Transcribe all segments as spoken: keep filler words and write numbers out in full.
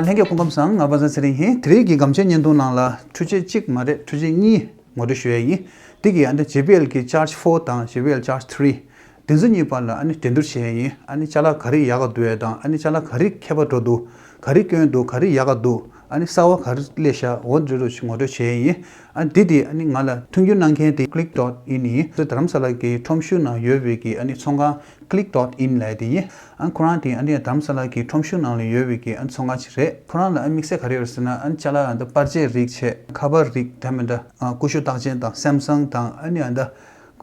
ལྷན་རྒྱས་སྐུ་ཁམས་བཟང་། ང་པ་སངས་ཚེ་རིང་ཡིན། དེ་རིང་གི་སྒམ་ཆས་བརྙན་ཐུང་ནང་ལ་འཕྲུལ་ཆས་གཅིག་མ་རེད། འཕྲུལ་ཆས་གཉིས་ངོ་སྤྲོད་ཞུ་ཡ་ཡིན། འདི་གི་ཨ་ནི་ཇེ་བི་ཨེལ་གི་Charge Four དང་ཇེ་བི་ཨེལ་Charge Three། དེ་ཚོ་གཉིས་བར་ལ་ཨ་ནི་འགྲན་བསྡུར་བྱེད་ཡ་ཡིན། ཨ་ནི་ཅ་ལག་ག་རེ་ཡག་ག་འདུག་ཡ་དང་། ཨ་ནི་ཅ་ལག་ག་རེ་ཁྱད་པར་འགྲོ་འདུག་ག་རེ་སྐྱོན་འདུག་ག་རེ་ཡག་ག་འདུག་ཨ་ནི་གསར་བ་ག་རེ་སླེབས་ཤག་འོ་འདི་འདྲ་ཞིག་ངོ་སྤྲོད་བྱེད་ཡ་ཡིན། ཨ་ནི་འདི་དེ་ཨ་ནི་ང་ལ་མཐུན་འགྱུར་གནང་མཁན་དེ་Click Dot In ཡིན། དེ་རྡ་རམ་ས་ལ་གི་ཁྲོམ་གཞུང་ནང་ཡོད་པའི་གི་ཨ་ནི་ཚོང་ཁང་Click Dot In ལབ་ཡ་དེ་ཡིན། ཨ་ཁོ་རང་དེ་ཨ་ནི་རྡ་རམ་ས་ལ་གི་ཁྲོམ་གཞུང་ནང་ལ་ཡོད་པའི་གི་ཨ་ནི་ཚོང་ཁང་ཅིག་རེད། ཁོ་རང་ལ་ཨ་དམིགས་བསལ་ག་རེ་ཡོད་ཟེར་ན། ཨ་ནི་ཅ་ལག་ཨ་ནི་པར་ཆས་རིགས་བྱས། ཁ་པར་རིགས་དེ་མིན་འདྲ། ཨ་ཀུ་ཤུ་རྟགས་ཅན་དང་Samsung དང་། ཨ་ནི་ཨ་ནི་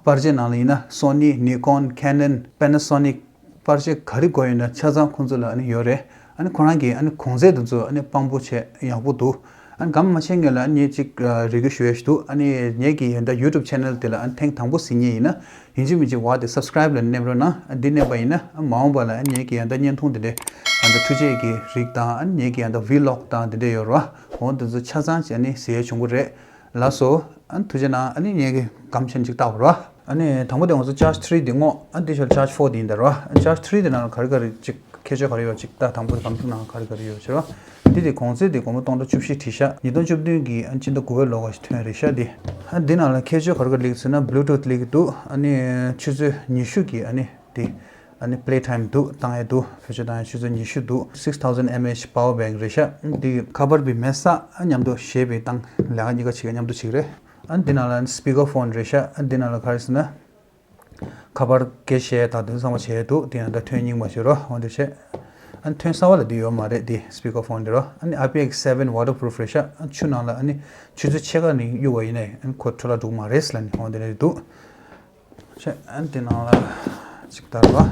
པར་ཆས་ནང་ལ་ཡིན་ན་Sony, Nikon, Canon, Panasonic པར་ཆས་ག་རེ་དགོས་ཡོད་ན་ཆ་ཚང་ཁོང་ཚོ་ལ་ཨ་ནི་ཡོད་རེད། ཨ་ནི་ཁོ་རང་གི་ཨ་ནི་གོང་ཚད་དེ་ཚོ་ཨ་ནི་དཔང་པོ་བྱས་ཡག་པོ་འདུག་ཨ་ནི་སྒམ་མ་ཆད་སྔོན་ལ་ཨ་ནི་ངས་ཅིག་ཨ་review ཞུ་ཡ་ཞིག་འདུག་ཨ་ནི་ངེད་ཀྱི་ཡོན་བདག་YouTube channel དེ་ལ་ཨ་ནི་ཐེངས་དང་པོ་གཟིགས་མཁན་ཡིན་ན། ཡིན་གཅིག་མིན་གཅིག་བ་དེ་subscribe ལ་མནན་རོགས་གནང་། ཨ་འདི་མནན་པ་ཡིན་ན་ཨ་མ་འོངས་པ་ལ་ཨ་ནི་ངེད་ཀྱི་ཡོན་བདག་བརྙན་ཐུང་དེ་འདྲས་ཨ་ནི་འཕྲུལ་ཆས་ཀྱི་རིགས་དང་། ཨ་ནི་ངེད་ཀྱི་ཡོན་བདག་vlog དང་དེ་འདྲས་ཡོད་རེད་བ། འོ་དེ་ཚོ་ཆ་ཚང་ཅིག་ཨ་ནི་གཟིགས་ཡ་བྱུང་གི་རེད། ལགས་སོ། ཨ་ནི་ཐུགས་རྗེ་གནང་། ཨ་ནི་ངེད་ཀྱི་སྒམ་ཆེན་ཅིག་བལྟ་བ་རེད་བ། ཨ་ནི་དང་པོ་དེ་ང་ཚོ་Charge Three དེ་བསྔོག་ཨ་འདི་ཕྱིར་Charge Four དེ་ཡིན་ད་རེད་བ། ཨ་Charge Three དེ་ནང་ལ་ག་རེ་ག་རེ་ཅིག་ཁྱད་ཆོས་ག་རེ་ཡོད་ཅིག་ལྟ། དང་པོ་དེ་སྒམ་ཚུགས་ནང་ག་རེ་ག་རེ་ཡོད་ཟེར་བ། འདི་དེ་གོང་ཚད་དེ་སྒོར་མོ་སྟོང་ཕྲག་བཅུ་བཞི་བྲིས་ཤག་ཉིས་སྟོང་བཅུ་བདུན་གི་ཨ་ནི་སྤྱི་ཟླ་དགུ་པའི་ལོ་ག་ཞིག་ཐོན་རེད་ཤག་འདི། ཨ་འདི་ནང་ལ་ཁྱད་ཆོས་ག་རེ་ག་རེ་སླེབས་ཟེར་ན། Bluetooth སླེབས་ཀྱི་འདུག་ཨ་ནི་ཆུ་ཚོད་ཉི་ཤུ་གི་ཨ་ནི་དེ་ཨ་ནི་play time འདུག་བཏང་ཡས་འདུག་བེད་སྤྱོད་བཏང་ཡས་ཆུ་ཚོད་ཉི་ཤུ་འདུག six thousand mAh power bank རེད་ཤག་འདི་ཁ་པར་བི་མེ་སག་མཉམ་དུ་བཞེས་པའི་སྟངས་ལས་ཀ་གཉིས་ཀ་བྱེད་ཀ་མཉམ་དུ་བྱེད་ཀྱི་རེད། ཨ་འདི་ནང་ལ་speaker phone རེད་ཤག་ཨ་འདི་ནང་ལ་ག་རེ་ཟེར་ན། ཁ་པར་སྐད་བཤད་དང་དེ་ཚོ་ཚང་མ་བྱས་འདུག་དེ་ཡང་ད་ཐོན་རྙིང་མ་བྱེད་རོགས། འོ་འདི་བྱས། ཨ་ཐོན་གསར་བ་ལ་འདི་ཡོད་མ་རེད། འདི་speaker phone འདི་རོ། ཨ་ནི་I P X seven waterproof རེད་ཤག་ཨ་ཆུ་ནང་ལ་ཨ་ནི་ཆུ་ཚོད་ཕྱེད་ཀ་ནས་གཡུག་པ་ཡིན་ནའི་ཨ་ནི་ཁོ་འཕྲོ་བརླག་འགྲོ་གི་མ་རེད་ལབ་ནི། འོ་འདི་འདྲ་འདུག་བྱས། ཨ་ནི་དེ་ནང་ལ་ཅིག་ལྟ་རོགས།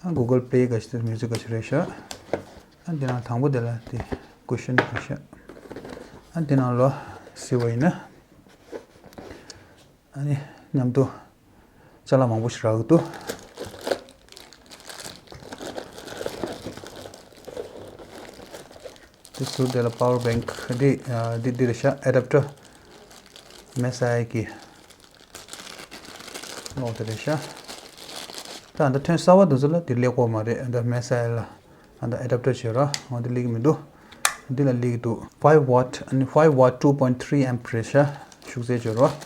ཨ་Google Play ག་ཞིག་དང་music ག་ཞིག་རེད་ཤག་ཨ་འདི་ནང་དང་པོ་དེ་ལ་དེ་cushion རེད་ཤག་ཨ་འདི་ནང་ལོ་ཟེར་བ་ཡིན་ན། ཨ་ནི་མཉམ་དུ་ཅ་ལག་མང་པོ་ཞིག་རག་གི་འདུག་དེ་ཟུར་དེ་ལ་power bank འདི་ཨ་འདི་འདི་རེད་ཤག adapter མེ་སའི་གི་ལོག་དེ་རེད་ཤག་ད་ཨ་ད་ཐོན་གསར་བ་འདི་ཚོ་ལ་དེ་སླེབས་ཀྱི་ཡོད་མ་རེད། ཨ་ད་མེ་སའི་ལ་ཨ་ད་adapter བྱེད་ར། འོ་འདི་སླེབས་ཀྱི་མི་འདུག་འདི་ལ་སླེབས་ཀྱི་འདུག five watt ཨ་ནི་five watt two point three amp རེད་ཤག་ཤུགས་ཚད་བརྗོད་རོགས།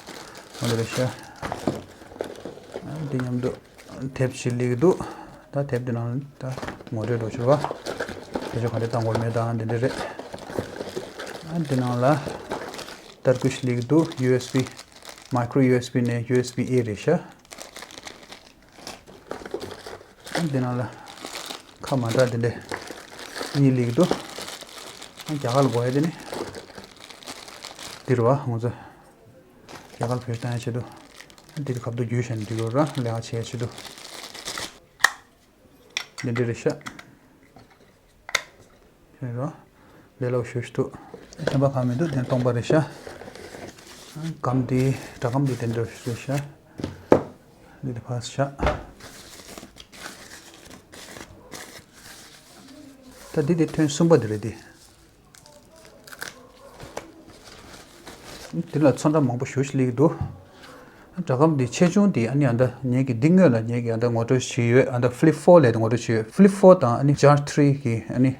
འོ་འདི་རེད་ཤག་ཨ་འདི་མཉམ་དུ་དེབ་ཞིག་སླེབས་ཀྱི་འདུག་ད་དེབ་འདི་ནང་ད་ངོ་སྤྲོད་འགྲོ་ཤོར་བ། དེ་ཚོ་ག་འདྲ་བཏང་དགོས་མེད་དང་འདི་འདྲ་རེད། ཨ་འདི་ནང་ལ་ཏར་ཀུ་ཞིག་སླེབས་ཀྱི་འདུག U S B micro U S B ནས U S B A རེད་ཤག་ཨ་འདི་ནང་ལ་ཁ་མ་འདྲ་འདི་འདྲ་གཉིས་སླེབས་ཀྱི་འདུག་ཨ་རྒྱ་གར་ལ་དགོས་ཡ་དེ་ནི་འདི་རེད་བ། ང་ཚོ་རྒྱ་གར་བེད་སྤྱོད་བཏང་ཡ་ཆེད་དུ་ཨ་འདི་དེ་ཁ་བརྡ་བརྒྱུད་བཞག་ནས་འདི་རུ་ར་ལས་ཀ་བྱེད་ཡ་ཆེད་དུ་འདི་འདྲ་རེད་ཤག་ཕྱིན་རོ། ལས་སླ་པོ་ཞེ་པོ་ཞིག་འདུག་ཨ་ཁྱད་པར་གང་མི་འདུག་དེ་སྟོང་པ་རེད་ཤག་སྒམ་དེ་སྒྲ་སྒམ་དེ་དེ་འདྲ་ཞིག་རེད་ཤག་འདི་དེ་ཕར་བཞག་ད་འདི་དེ་ཐོན་གསུམ་པ་དེ་རེད་དེ། འདི་ལ་ཚོན་ཁྲ་མང་པོ་ཞེ་པོ་ཞིག་སླེབས་ཀྱི་འདུག་སྒྲ་སྒམ་འདི་ཆེ་ཆུང་འདི་ཨ་ནི་ཨ་ད་ངེད་ཀྱི་འདི་སྔོན་ལ་ངེད་ཀྱིས་ཨ་ད་ངོ་སྤྲོད་བྱས་ཡོད། ཨ་ད Flip Four ལབ་དེ་ངོ་སྤྲོད་བྱས་ཡོད། Flip Four དང་ཨ་ནི་Charge Three གི་ཨ་ནི་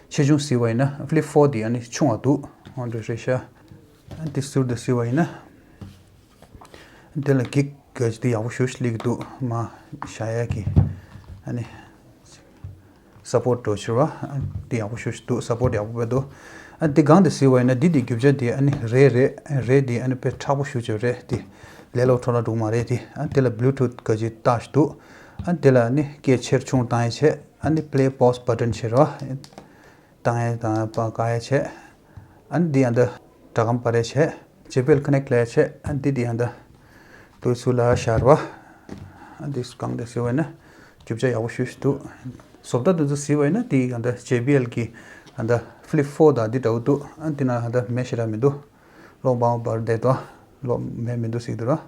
ཆེ་ཆུང་གཟིགས་པ་ཡིན་ན་Flip Four འདི་ཨ་ནི་ཆུང་བ་འདུག་འོ་འདྲ་རེད་ཤག་ཨ་འདི་ཟུར་དུ་གཟིགས་པ་ཡིན་ན། འདི་ལ་གིག་ག་ཅིག་འདི་ཡག་པོ་ཞེ་པོ་ཞིག་སླེབས་ཀྱི་འདུག་མར་བཞག་ཡ་གི་ཨ་ནི་support འགྲོ་ཕྱིར་བ། ཨ་འདི་ཡག་པོ་ཞེ་པོ་ཞིག་འདུག support ཡག་པོ་དཔེ་འདུག་ཨ་འདི་སྒང་དེ་གཟིགས་པ་ཡིན་ན་འདི་དེ་རྒྱུ་ཆ་དེ་ཨ་ནི་རེད་རེད་རེད། དེ་ཨ་ནི་དཔེ་མཁྲེགས་པོ་ཞེ་པོ་ཅིག་རེད། དེ་ལས་སླ་པོ་འཕྲོ་བརླག་འགྲོ་གི་མ་རེད། དེ་ཨ་འདི་ལ་Bluetooth ག་ཅིག་བཏགས་ཤིག་འདུག་ཨ་འདི་ལ་ཨ་ནི་སྐད་ཆེར་ཆུང་བཏང་ཡ་བྱས། ཨ་ནི་play pause button བྱེད་རོགས། བཏང་ཡ་དང་བཀག་ཡ་བྱས། ཨ་ནི་འདི་ཡང་འདི་སྒྲ་སྒམ་པར་རེ་བྱས། ཇེ་བི་ཨེལ་ཀོ་ནེག་ལས་བྱས། ཨ་ནི་འདི་འདི་ཡང་འདི་དུས་ཚོད་ལ་ཤར་བ། ཨ་ནི་འདི་གང་འདི་ཟེར་བས་ན་རྒྱུ་ཆ་ཡག་པོ་ཞེ་པོ་ཞིག་འདུག་བཟོ་ལྟ་འདི་ཚོ་ཟེར་བས་ན་འདི་ཡང་འདི་ཇེ་བི་ཨེལ་གི་ཡང་འདི Flip Four དང་འདི་འདྲ་བོ་འདུག་ཨ་ནི་འདི་ན་ཡང་འདི་མེ་ཞེ་དྲག་མི་འདུག་གློག་འབར་བར་བསྡད་དོ། གློག་མེ་མི་འདུག་ཟེར་གྱི་འདུག་ར།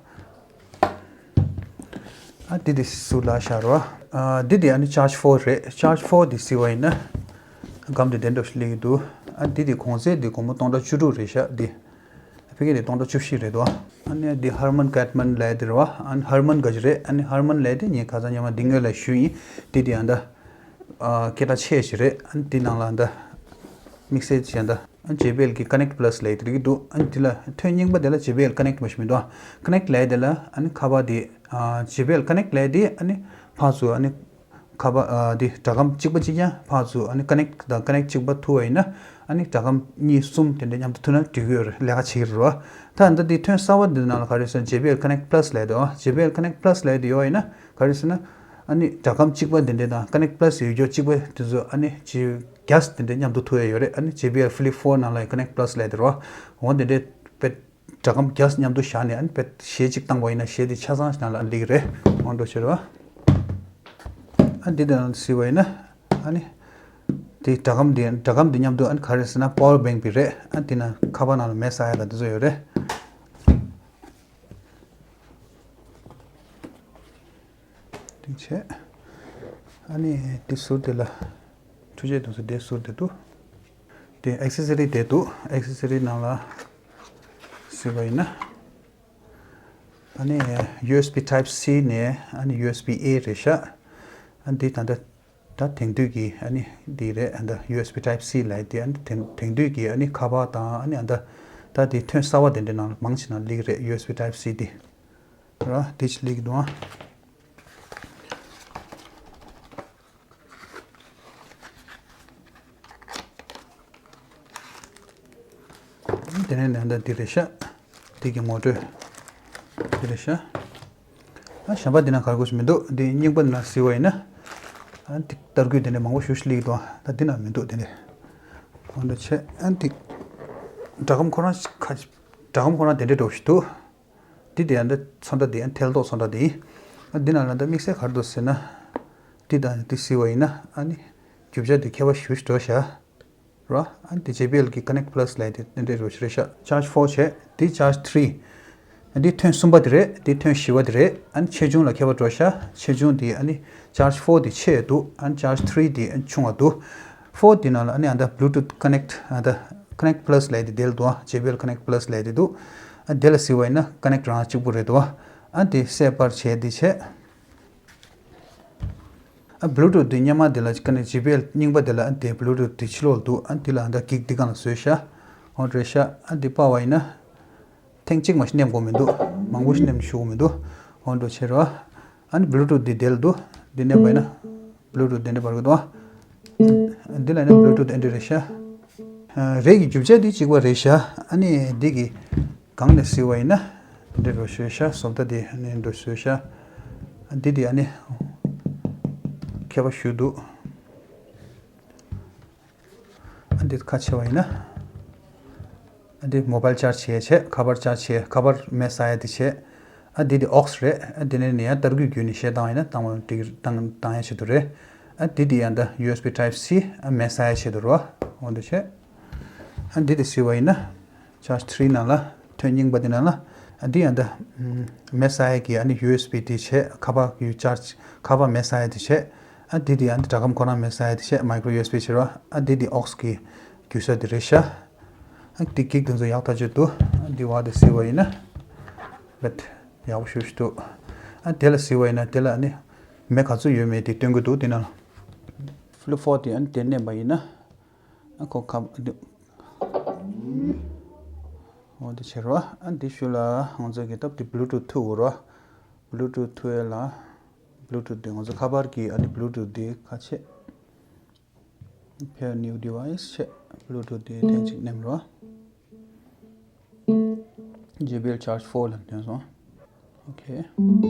ཨ་འདི་འདི་ཟུར་ལ་ཤར་བ། ཨ་འདི་འདི་ཨ་ནི་Charge Four རེད། Charge Four འདི་ཟེར་བ་ཡིན་ན་སྒམ་འདི་དེ་འདྲ་ཞིག་སླེབས་ཀྱི་འདུག་ཨ་འདི་འདི་གོང་ཚད་འདི་སྒོར་མོ་སྟོང་ཕྲག་བཅུ་དྲུག་རེད་ཤག་འདི་ཕ་གི་འདི་སྟོང་ཕྲག་བཅུ་བཞི་རེད་དོ། ཨ་ནི་འདི་Harman Kardon ལབ་དེ་རེད་བ། ཨ་ནི་Harman ག་ཅིག་རེད། ཨ་ནི་Harman ལབ་དེ་ངས་ཁ་སང་ཉི་མ་འདི་སྔོན་ལ་ཞུས་ཡིན། འདི་འདི་ཨ་འདི་ ཨ་སྐད་གྲགས་ཆེ་ཞིག་རེད། ཨ་ནི་དེ་ནང་ལ་ད་དམིགས་བསལ་བྱས་ད་ཨ་ནི་ཇེ་བི་ཨེལ་གི་ཀ་ནེག་ཊི་པ་ལ་སི་ལབ་ཡག་དེ་རིགས་འདུག་ཨ་ནི་དེ་ལ་ཐོན་རྙིང་པ་དེ་ལ་ཇེ་བི་ཨེལ་ཀ་ནེག་ཊི་མ་ཞིག་མི་འདུག་ཨ་ཀ་ནེག་ཊི་ལབ་ཡག་དེ་ལ་ཨ་ནི་ཁ་པར་དེ་ཨ་ཇེ་བི་ཨེལ་ཀ་ནེག་ཊི་ལབ་ཡག་དེ་ཨ་ནི་ཕར་ཚུར་ཨ་ནི་ཁ་པར་ཨ་དེ་སྒྲ་སྒམ་གཅིག་པ་གཅིག་རྐྱང་ཕར་ཚུར་ཨ་ནི་ཀ་ནེག་ཊི་དང་ཀ་ནེག་ཊི་གཅིག་པ་ཐུག་པ་ཡིན་ན་ཨ་ནི་སྒྲ་སྒམ་གཉིས་གསུམ་དེ་འདྲ་མཉམ་དུ་ཐུག་ན་འགྲིག་གི་ཡོད་རེད། ལས་ཀ་བྱེད་ཀྱི་རེད་བ། ད་ད་དེ་ཐོན་གསར་པ་འདི་ནང་ལ་ག་རེ་ཟེར་ན་ཇེ་བི་ཨེལ་ཀ་ནེག་ཊི་པ་ལ་སི་ལབ་ཡག་དེ་བ། ཇེ་བི་ཨེལ་ཀ་ནེག་ཊི་པ་ལ་སི་ལབ་ཡག་དེ་ཡོད་པ་ཡིན་ན་ག་རེ་ཟེར་ན། ཨ་ནི་སྒྲ་སྒམ་གཅིག་པ་དེ་འདྲ་དང་ཀ་ནེག་ཊི་པ་ལ་སི་ཡོད་རྒྱུ་གཅིག་པ་དེ་ཚོ་ཨ་ནི་ཇེ་བི་ཨེལ་དེ་འདྲ་མཉམ་དུ་ཐུག་ཡག་ཡོད་རེད། ཨ་ནི་ཇེ་བི་ཨེལ་ཕི་ལིབ་ཕོར་ནང་ལ་ཡང་ཀ་ནེག་ཊི་པ་ལ་སི་ལབ་ཡག་དེ་རེད་བ། འོ་དེ་འདྲ་དཔེ་སྒྲ་སྒམ་བརྒྱ་མཉམ་དུ་བཞག་ནས་ཨ་ནི་དཔེ་གཞས་གཅིག་བཏང་པ་ཡིན་ན་གཞས་དེ་ཆ་ཚང་ཞིག་ནང་ལ་སླེབས་ཀྱི་རེད། འོ་འདྲ་བྱེད་རེད་བ། ཨ་འདི་དང་གཟིགས་པ་ཡིན་ན་ཨ་ནི་དེ་སྒྲ་སྒམ་དེ་སྒྲ་སྒམ་དེ་མཉམ་དུ་ཨ་ནི་ག་རེ་ཟེར་ན་པ་ཝར་བེང་དེ་རེད། ཨ་དེ་ན་ཁ་པར་ནང་ལ་མེ་བསགས་ཡག་དང་དེ་ཚོ་ཡོད་རེད། དེ་བྱས། ཨ་ནི་དེ་ཟུར་དེ་ལ་འཕྲུལ་ཆས་དེ་ཚོ་དེ་ཟུར་དེ་འདུག་དེ་ཨེག་སེ་སི་རི་དེ་འདུག་ཨེག་སེ་སི་རི་ནང་ལ་གཟིགས་པ་ཡིན་ན། ཨ་ནི་ཡུ་ཨེས་བི་ཊའིབ་སི་ནས་ཨ་ནི་ཡུ་ཨེས་བི་ཨེ་རེད་ཤག་ཨ་འདི་ད་ལྟ་ད་དེང་དུས་ཀྱི་ཨ་ནི་འདི་རེད། ཨ་ད་ཡུ་ཨེས་བི་ཊའིབ་སི་ལབ་དེ་ཨ་ནི་དེང་དེང་དུས་ཀྱི་ཨ་ནི་ཁ་པར་དང་ཨ་ནི་ཨ་ད་ད་དེ་ཐོན་གསར་པ་དེ་འདྲ་ནང་ལ་མང་ཆེ་ནང་སླེབས་ཀྱི་རེད། ཡུ་ཨེས་བི་ཊའིབ་སི་དེ་ར་དེ་ཅི་སླེབས་ཀྱི་འདུག་ཨ། དེ་ནས་ནང་ད་འདི་རེད་ཤག་འདི་གི་ངོ་སྤྲོད་འདི་རེད་ཤག་ཨ་གཞན་པ་འདི་ན་ག་རེ་དགོས་ཤིག་མི་འདུག་འདི་རྙིང་པ་འདི་ན་གཟིགས་པ་ཡིན་ན། ཨ་འདི་ཏར་སྐུད་དེ་འདྲ་མང་པོ་ཞེ་པོ་ཅིག་སླེབས་ཀྱི་འདུག་ད་འདི་ན་མི་འདུག་དེ་འདྲ། འོ་འདྲ་བྱས་ཨ་འདི་སྒྲ་སྒམ་ཁོ་རང་ཁ་སྒྲ་སྒམ་ཁོ་རང་དེ་འདྲ་འདྲ་པོ་ཞིག་འདུག་འདི་དེ་ཡང་འདི་ཚོན་ཁྲ་དེ་ཡང་ཐལ་མདོག་ཚོན་ཁྲ་དེ་ཡིན། ཨ་འདི་ནང་ལ་འདི་དམིགས་བསལ་ག་རེ་འདུག་ཟེར་ན། འདི་དང་འདི་གཟིགས་པ་ཡིན་ན་ཨ་ནི་རྒྱུ་ཆ་དེ་ཁྱད་པར་ཞེ་པོ་ཅིག་འདྲ་པོ་ཤག་ར། ཨ་འདི་ཇེ་བི་ཨེལ་གི་ཀ་ནེག་པ་ལ་སི་ལབ་དེ་འདི་འདྲ་རེད་ཤག་ཅར་ཇི་ཕོར་བྱས། འདི་ཅར་ཇི་ཐི་རི། འདི་ཐོན་གསུམ་པ་དེ་རེད། འདི་ཐོན་བཞི་པ་དེ་རེད། ཨ་ནི་ཆེ་ཆུང་ལ་ཁྱད་པར་འགྲོ་ཤག་ཆེ་ཆུང་དེ་ཨ་ནི་ཅར་ཇི་ཕོར་དེ་ཆེ་འདུག་ཨ་ནི་ཅར་ཇི་ཐི་རི་དེ་ཨ་ནི་ཆུང་བ་འདུག་ཕོར་དེ་ནང་ལ་ཨ་ནི་ཨ་ད་བྷུ་ལུ་ཐུཐ་ཀ་ནེག་ཨ་ད་ཀ་ནེག་པ་ལ་སི་ལབ་དེ་དེ་ལ་འདུག་ཨ་ཇེ་བི་ཨེལ་ཀ་ནེག་པ་ལ་སི་ལབ་དེ་འདུག་ཨ་དེ་ལ་གཟིགས་པ་ཡིན་ན་ཀ་ནེག་ཊི་རང་གཅིག་པུ་རེད་འདུག་ཨ་དེ་གསལ་པར་བྱས་དེ་བྱས། ཨ་བྷུ་ལུ་ཐུཐ་དེ་སྔོན་མ་དེ་ལ་ཀ་ནེག་ཊི་ཇེ་བི་ཨེལ་རྙིང་པ་དེ་ལ་ཨ་དེ་བྷུ་ལུ་ཐུཐ་དེ་ཕྱི་ལོགས་ལ་འདུག་ཨ་དེ་ལ་ཨ་ད་གིག་འདི་སྒང་ལ་བཟོས་ཤག་འོ་རེད་ཤག་ཨ་དེ་སྤར་བ་ཡིན་ན། ཐེངས་གཅིག་མ་ཞིག་མནན་དགོས་མི་འདུག་མང་པོ་ཞིག་མནན་ཞུ་དགོས་མི་འདུག་འོ་འདྲ་བྱས་རོ། ཨ་ནི་བྷུ་ལུ་ཐུཐ་འདི་དེ་ལ་འདུག་འདི་མནན་པ་ཡིན་ན། བྷུ་ལུ་ཐུཐ་འདི་འདྲ་འབར་གི་འདུག་འདི་ལ་ཡིན་ན་བྷུ་ལུ་ཐུཐ་འདི་འདྲ་རེད་ཤག་རེད་ཀྱི་རྒྱུ་ཆ་འདི་གཅིག་པ་རེད་ཤག་ཨ་ནི་འདི་གི་སྒང་ནས་གཟིགས་པ་ཡིན་ན། འདི་འདྲ་བཟོས་ཤག་བཟོ་ལྟ་འདི་ཨ་ནི་འདྲ་བཟོས་ཤག་འདི་འདི་ཨ་ནི་ཁྱད་པར་ཞེ་པོ་འདུག་ཨ་འདི་ཁ་ཕྱེ་བ་ཡིན་ན། ཨ་འདི་མོ་བཱལ་ཅར་ཇི་བྱེད་བྱེད། ཁ་པར་ཅར་ཇི་བྱེད། ཁ་པར་མེ་བསགས་ཡ་དེ་བྱེད། ཨ་འདི་དེ་ཨོག་སི་རེད། ཨ་འདི་ནས་ནི་ཡང་ཏར་སྐུད་བརྒྱུད་ནས་གཞས་བཏང་བ་ཡིན་ན་བཏང་བ་འགྲིག་བཏང་བཏང་ཡ་ཆེད་དུ་རེད། ཨ་འདི་དེ་ཡང་ད་ཡུ་ཨེས་བི་ཊའིབ་སི་ཨ་མེ་བསགས་ཡ་ཆེད་དུ་རེད་བ། འོ་འདི་བྱེད། ཨ་འདི་དེ་གཟིགས་པ་ཡིན་ན། ཅར་ཇི་ཐི་རི་ནང་ལ། ཐོན་རྙིང་པ་དེ་ནང་ལ། ཨ་འདི་ཡང་ད། མེ་བསགས་ཡས་ཀྱི་ཨ་ནི་ཡུ་ཨེས་བི་དེ་བྱས། ཁ་པར་གྱི་ཅར་ཇི། ཁ་པར་མེ་བསགས་ཡས་དེ་བྱས། ཨ་འདི་དེ་ཡང་ད་སྒྲ་སྒམ་ཁོ་རང་མེ་བསགས་ཡས་དེ་བྱས། མའི་ཀྲོ་ཡུ་ཨེས་བི་བྱས་རོ། ཨ་འདི་དེ་ཨོག་སི་གི་རྒྱུ་ས་དེ་རེད་ཤག་ཨ་འདི་གིག་དེ་ཚོ་ཡག་ཐག་ཆོད་འདུག་ཨ་འདི་བར་དེ་གཟིགས་པ་ཡིན་ན། བེད་ཡག་པོ་ཞེ་པོ་ཞིག་འདུག་ཨ་དེ་ལ་གཟིགས་པ་ཡིན་ན་དེ་ལ་ཨ་ནི། མེ་ག་ཚོད་ཡོད་མེད་དེ་སྟོན་གྱི་འདུག་དེ་ནང་ལ། ཕི་ལིབ་ཕོར་དེ་ཨ་ནི་དེ་མནན་པ་ཡིན་ན། ཨ་ཁོ་ཁ་འདི། འོ་འདི་བྱེད་རོགས། ཨ་འདི་ཞུ་ལ་ང་ཚོ་གི་སྟབས་དེ་བྷུ་ལུ་ཐུཐ་ཐུག་འོ་རོགས། བྷུ་ལུ་ཐུཐ་ཐུག་ཡས་ལ། བྷུ་ལུ་ཐུཐ་དེ་ང་ཚོ་ཁ་པར་གྱི་ཨ་ནི་བྷུ་ལུ་ཐུཐ་དེ་ཁ་ཕྱེ། Pair new device བྱས། བྷུ་ལུ་ཐུཐ་དེ་ཐེངས་གཅིག་མནན་རོགས། ཇེ་བི་ཨེལ་ཅར་ཇི་ཕོར་ལ་ཐོན་སོང་། ཨོ་ཁེ།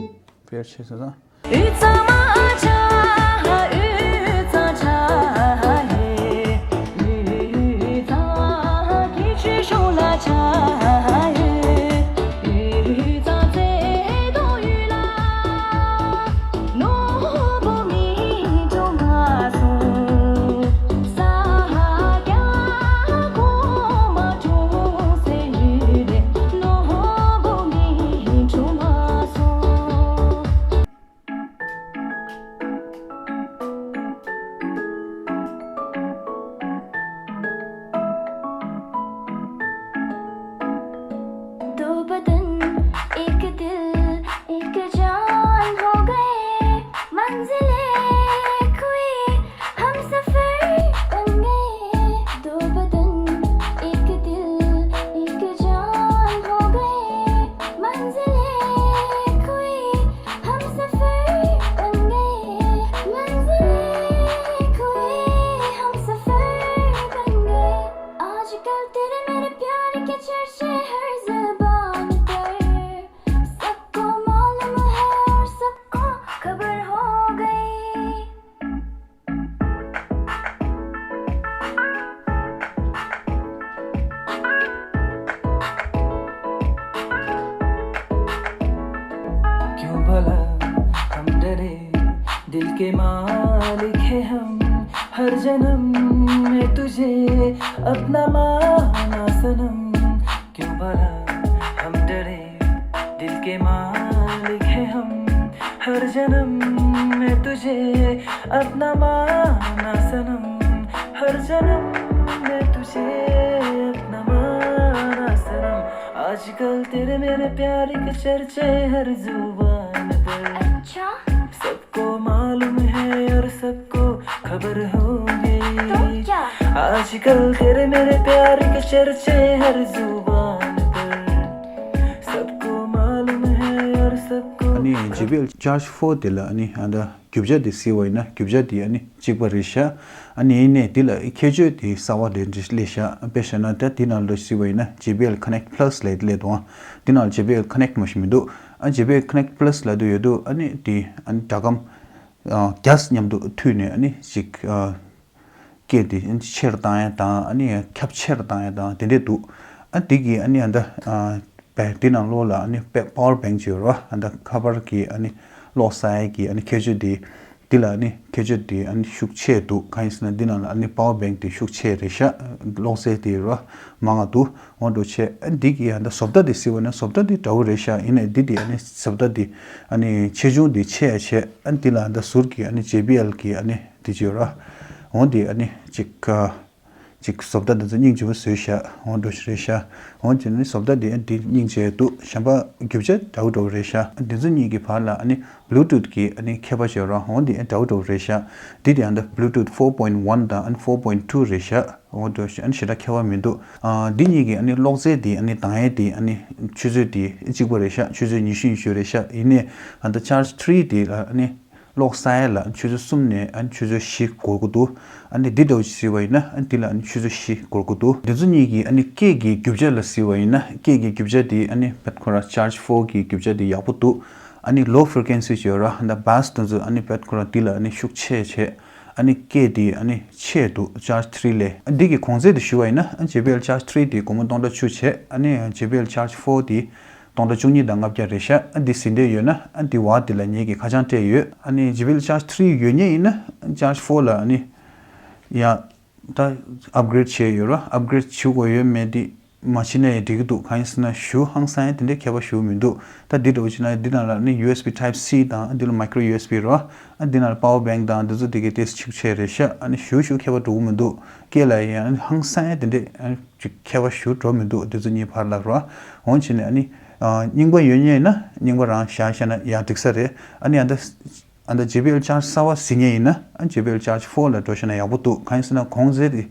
པེར་བྱས་ཟེར་ན། हम डरे, दिल के मालिक है हम। हर जन्म में तुझे अपना माना सनम। क्यों भला हम डरे, दिल के मालिक है हम। हर जन्म में तुझे अपना माना सनम। हर जन्म में तुझे अपना माना सनम। आजकल तेरे मेरे प्यार के चर्चे हर जुबान पर। अच्छा। सबको मालूम है और सबको खबर हो गई। तो क्या? आजकल तेरे मेरे प्यार के चर्चे हर जुबान पर। सबको मालूम है और सबको अनि JBL Charge four དེ་ལ་ཨ་ནི་ཨ་ད་རྒྱུ་ཆ་དེ་གཟིགས་པ་ཡིན་ན་རྒྱུ་ཆ་དེ་ཨ་ནི་གཅིག་པ་རེད་ཤག་ཨ་ནི་ཡིན་ནའི་དེ་ལ་ཁྱད་ཆོས་དེ་གསར་པ་རེ་རེ་སླེབས་ཤག་དཔེ་བཞག་ན་ད་དེ་ནང་ལ་གཟིགས་པ་ཡིན་ན་JBL Connect Plus ལབ་སླེབས་འདུག་ཨ་དེ་ནང་ལ་JBL Connect མ་ཞིག་མི་འདུག་ཨ་JBL Connect Plus ལབ་དུས་ཡོད་དུས་ཨ་ནི་དེ་ཨ་ནི་སྒྲ་སྒམ་ཨ་རྒྱ་མཉམ་དུ་མཐུད་ནས་ཨ་ནི་ཅིག་ཨ་སྐད་དེ་ཆེར་བཏང་ཡ་དང་ཨ་ནི་ཁྱབ་ཆེར་བཏང་ཡ་དང་དེ་འདྲས་འདུག་ཨ་དེ་གི་ཨ་ནི་ཨ་ད་ཨ་བེ་དེ་ནང་ལོགས་ལ་ཨ་ནི་པེ་power bank ཅིག་ཡོད་རེད་བ། ཨ་ད་ཁ་པར་གི་ཨ་ནི་གློག་བསལ་ཡ་གི་ཨ་ནི་ཁྱད་ཆོས་དེ་དེ་ལ་ཨ་ནི་ཁྱད་ཆོས་དེ་ཨ་ནི་ཤུགས་ཆེ་འདུག་གང་ཡིན་ཟེར་ན་འདི་ནང་ལ་ཨ་ནི་power bank དེ་ཤུགས་ཆེ་རེད་ཤག་གློག་རྫས་དེ་ར་མང་ང་འདུག་འོ་འགྲོ་ཆེ་ཨ་འདི་གི་ཨ་ད་བཟོ་ལྟ་དེ་གཟིགས་པ་ན་བཟོ་ལྟ་དེ་འདྲ་བོ་རེད་ཤག་ཡིན་ནའི་འདི་དེ་ཨ་ནི་བཟོ་ལྟ་དེ་ཨ་ནི་ཆེ་ཆུང་དེ་ཆེ་ཡ་ཆེ་ཨ་འདི་ལ་ཨ་ད་ཟུར་གི་ཨ་ནི་JBL གི་ཨ་ནི་དེ་ཅིག་ཡོད་ར། འོ་འདི་ཨ་ནི་ཅིག་ཨ་ཅིག་བཟོ་ལྟ་དེ་ཚོ་སྙིང་རྗེ་པོ་བཟོས་ཤག་འོ་འགྲོ་ཆེ་རེད་ཤག་འོ་དེ་ནི་བཟོ་ལྟ་དེ་ཨ་འདི་སྙིང་རྗེ་འདུག་གཞན་པ་རྒྱུ་ཆ་འདྲ་བོ་འདྲ་བོ་རེད་ཤག་འདི་ཚོ་གཉིས་ཀྱི་བར་ལ་ཨ་ནི་Bluetooth གི་ཨ་ནི་ཁྱད་པར་ཅིག་ཡོད་ར། འོ་འདི་ཨ་འདྲ་བོ་འདྲ་བོ་རེད་ཤག་འདི་དེ་ཨ་ད་Bluetooth four point one དང་ཨ་ནི་four point two རེད་ཤག་འོ་འདྲ་ཞིག་ཨ་ནི་ཞེ་དྲག་ཁྱད་པར་མི་འདུག་ཨ་འདི་གཉིས་ཀྱི་ཨ་ནི་གློག་རྫས་དེ་ཨ་ནི་གདང་ཡས་དེ་ཨ་ནི་ཆུ་ཚོད་དེ་གཅིག་པ་རེད་ཤག་ཆུ་ཚོད་ཉི་ཤུ་ཉི་ཤུ་རེད་ཤག་ཡིན་ནའི་ཨ་ད་Charge three དེ་ལ་ཨ་ནི་གློག་བསལ་ཡས་ལ་ཆུ་ཚོད་གསུམ་ནས་ཨ་ནི་ཆུ་ཚོད་བཞི་འགོར་གི་འདུག་ཨ་ནི་འདི་འདྲ་བོ་ཞིག་བཟོས་པ་ཡིན་ན་ཨ་ནི་འདི་ལ་ཨ་ནི་ཆུ་ཚོད་བཞི་འགོར་གི་འདུག་འདི་ཚོ་གཉིས་ཀྱི་ཨ་ནི་སྐད་ཀྱི་རྒྱུ་ཆ་ལ་གཟིགས་པ་ཡིན་ན་སྐད་ཀྱི་རྒྱུ་ཆ་དེ་ཨ་ནི་བེད་ཁོ་ར་Charge four གི་རྒྱུ་ཆ་དེ་ཡག་པོ་འདུག་ཨ་ནི་low frequency ཅིག་ཡོད་ར། ཨ་ད་bass དེ་ཚོ་ཨ་ནི་བེད་ཁོ་ར་འདི་ལ་ཨ་ནི་ཤུགས་ཆེ་ཆེ། ཨ་ནི་སྐད་དེ་ཨ་ནི་ཆེ་འདུག Charge three ལས། ཨ་འདི་གི་གོང་ཚད་དེ་ཞུ་བ་ཡིན་ན་ཨ་JBL Charge three དེ་སྒོར་མོ་སྟོང་ཕྲག་བཅུ་བྱས། ཨ་ནི་JBL Charge four དེ་སྟོང་ཕྲག་བཅུ་གཉིས་དང་ལྔ་བརྒྱ་རེད་ཤག་ཨ་འདི་ཟིན་བྲིས་ཡོད་ན་ཨ་འདི་བ་དེ་ལ་ངེད་ཀྱི་ཁ་བྱང་སྤྲད་ཡོད། ཨ་ནི་JBL Charge three ཡོད་མཁན་ཡིན་ན་Charge four ལ་ཨ་ནི་ཡ་ད་upgrade བྱས་ཡོད་ར། upgrade བྱེད་དགོས་ཡོད་མེད་དེ་མ་བྱེད་ན་ཡང་འགྲིག་གི་འདུག་གང་ཡིན་ཟེར་ན་ཞུ་ཧང་སང་ཡང་དེ་འདྲའི་ཁྱད་པར་ཞུ་མི་འདུག་ད་འདི་འདྲ་བོ་བྱས་ན་འདི་ནང་ལ་ནི་USB Type-C དང་འདི་ལ་micro USB ར། ཨ་འདི་ནང་ལ་power bank དང་འདི་ཚོ་འདི་གའི་ཏོག་ཙམ་ཆུག་ཆེ་རེད་ཤག་ཨ་ནི་ཞུ་ཞུ་ཁྱད་པར་འགྲོ་གི་མི་འདུག་སྐད་ལ་ཡང་ཧང་སང་ཡང་དེ་འདྲའི་ཅིག་ཁྱད་པར་ཞུ་འགྲོ་མི་འདུག་འདི་ཚོ་གཉིས་བར་ལ་ར། འོང་བྱས་ནས་ཨ་ནི་ཨ་རྙིང་པ་ཡོད་མཁན་ཡིན་ན་རྙིང་པ་རང་བཞག་བཞག་ན་ཡང་འགྲིག་ས་རེད། ཨ་ནི་ཨ་ད་ཨ་ད་JBL Charge གསར་པ་ཟིན་མཁན་ཡིན་ན་ཨ་JBL Charge four ལ་འགྲོ་བཞག་ན་ཡག་པོ་འདུག་གང་ཡིན་ཟེར་ན་གོང་ཚད་དེ་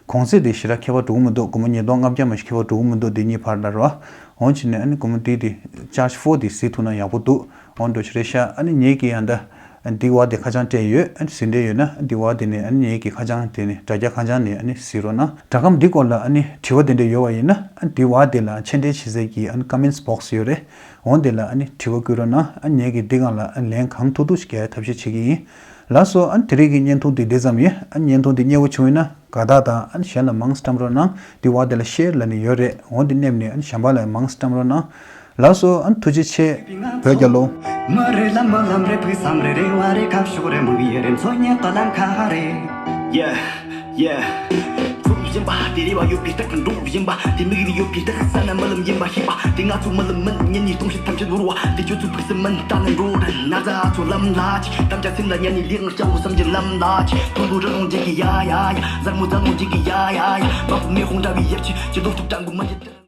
གོང་ཚད་དེ་ཞེ་དྲག་ཁྱད་པར་འགྲོ་གི་མི་འདུག་སྒོར་མོ་ཉིས་སྟོང་ལྔ་བརྒྱ་མ་ཞིག་ཁྱད་པར་འགྲོ་གི་མི་འདུག་འདི་གཉིས་བར་ལ་ར། འོང་བྱས་ནས་ཨ་ནི་སྒོར་མོ་དེ་དེ་Charge four དེ་གཟིགས་ཐུབ་ན་ཡག་པོ་འདུག་འོང་འགྲོ་ཆེ་རེད་ཤག་ཨ་ནི་ངེད་ཀྱི་ཨ་ད་འདི་བ་དེ་ཁ་བྱང་སྤྲད་ཡོད། ཨ་ནི་ཟིན་བྲིས་ཡོད་ན་འདི་བ་དེ་ནས་ཨ་ནི་ངེད་ཀྱི་ཁ་བྱང་དེ་ནས་དྲ་རྒྱ་ཁ་བྱང་ནས་ཨ་ནི་གཟིགས་རོགས་གནང་། སྒྲ་སྒམ་འདི་སྐོར་ལ་ཨ་ནི་དྲི་བ་དེ་འདྲ་ཡོད་པ་ཡིན་ན་ཨ་འདི་བ་དེ་ལ་མཆན་འགྲེལ་བྱེད་ས་གི་ཨ་ནི་comments box ཡོད་རེད། འོང་དེ་ལ་ཨ་ནི་དྲི་བ་བཀོད་རོགས་གནང་། ཨ་ངེད་ཀྱིས་འདི་སྒང་ལ་ཨ་ལན་གང་ཐུབ་ཐུབ་ཞིག་རྒྱག་ཐབས་ཤེས་བྱེད་ཀྱི་ཡིན། ལགས་སོ། ཨ་ནི་དེ་རིང་གི་བརྙན་ཐུང་འདི་འདི་ཙམ་ཡིན། ཨ་ནི་བརྙན་ཐུང་འདི་མཉེས་པོ་བྱུང་ཡོད་ན་དགའ་རྟགས་དང་ཨ་ནི་གཞན་ལ་མང་བཀྲམ་རོགས་གནང་། འདི་བ་དེ་ལ་share ལབ་ནི་ཡོད་རེད། འོ་འདི་མནན་ནས་ཨ་ནི་གཞན་པ་ལ་མང་བཀྲམ་རོགས་གནང་། ལགས་སོ། ཨ་ནི་ཐུགས་རྗེ་ཆེ། བོད་རྒྱལ་ལོ། མ་རེད་ལ་མ་ལམ་རེད་བུ་བསམ་རེད་རེ་བ་རེད་ཁ་ཤོག་རེད་མུ་ཡེ་རེད་མཚོ་ཉེ་ཏོ་ལམ་ཁ་རེད། Yeah, yeah. ཚུགས་བཞིན་པ་དེ་རེ་བ་ཡོད་པའི་རྟགས་འགྲོ་བཞིན་པ་དེ་མིག་རིག་ཡོད་པའི་རྟགས་ས་ན་མ་ལམ་ཡིན་པ་ཤེས་པ་དེ་ང་ཚོ་མ་ལམ་མིན་ཉན་ནི་སྟོང་ཤི་ཐམས་ཅད་ནོར་བ་དེ་ཁྱོད་ཚོ་ཕུགས་སུ་མིན་ལྟ་ནི་འགྲོ་རེད་ན་ཚ་ཚོ་ལམ་ལ་ཅི་དམ་བཅའ་སེམས་ལ་ཉན་ནི་ལེགས་སྐྱ་བོ་བསམ་གྱི་ལམ་ལ་ཅི་མཐོན་པོ་རི་ལོང་འཇིག་གི་ཡ་ཡ་ཡ་གཟར་མོ་རྫ་ལོང་འཇིག་གི་ཡ་ཡ་ཡ་མ་བུ་མེ་ཧོང་འདྲ་བའི་ཡབ་ཆི་ཅི་ལོག་ཐུབ་དྲང་གི་མ་ཡིན།